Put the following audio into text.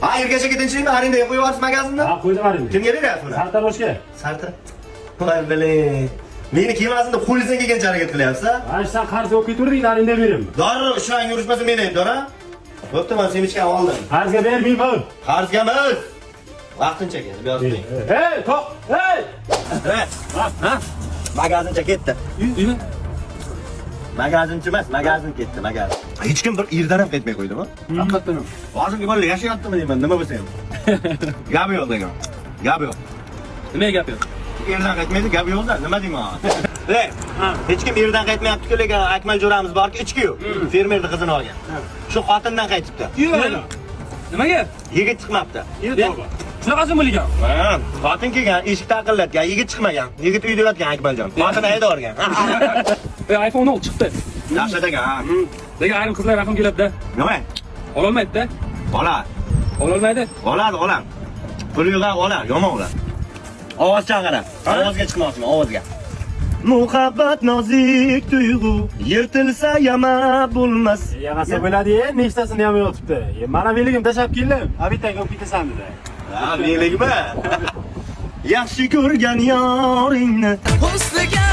Ha, Ergash aka tinchlikmi? Arendaga qo'yib yuborsiz magazinni? Ha, qo'ydim arendaga. Kimga beryapsiz uni? Sartaroshga. Sarta. Voy блин. Meni kelmasin deb qo'lingizdan kelgancha harakat qilyapsiz, a? Ha, sen qarz olib ketaverding, arendaga beraman. Darrov ishlang yurishmasa meni aybdor, a? Bo'pti, men семечка oldim. Qarzga bermayman. Qarzga emas. Vaqtincha keldi, bu yoqda. Hey, to'q! Hey! Ha? Magazincha ketdi. Uymi? Magazinchi emas, magazin ketdi, magazin. Hech kim bir yerdan ham qaytmay qo'ydimi? Haqiqatdan. Hozirgi bolalar yashayaptimi deyman, nima bo'lsa ham. Gap yo'q degan. Gap yo'q. Nima gap yo'q? Yerdan qaytmaydi, gap yo'q-da, nima deyman? Ey, hech kim yerdan qaytmayapti-ku, lekin Akmal jo'ramiz borki, ichki-yu. Fermerni qizini olgan. Shu xotindan qaytibdi. Nimaga? Yigit chiqmabdi. Shunaqasi bo'lgan. Ha, xotin kelgan, eshik taqillatgan, yigit chiqmagan. Yigit uyda yotgan Akmaljon. Xotin haydab yuborgan. E, iPhone 10 chiqdi. Dahshat ekan, ha. Lekin ayrim qizlar rahm keladi-da. Nima? Ololmaydi-da. Oladi. Ololmaydi. Oladi, oladi. Pul yo'q, oladi, yomon oladi. Ovozchan qara. Ovozga chiqmoqchiman, ovozga. Muhabbat nozik tuyg'u, yirtilsa yama bo'lmas. Yamasa bo'ladi, e, nechtasini yamay yotibdi. E, mana veligim tashlab keldim. Ha, bittaga olib ketasan dedi. Ha, veligmi? Yaxshi ko'rgan yoringni Husniga.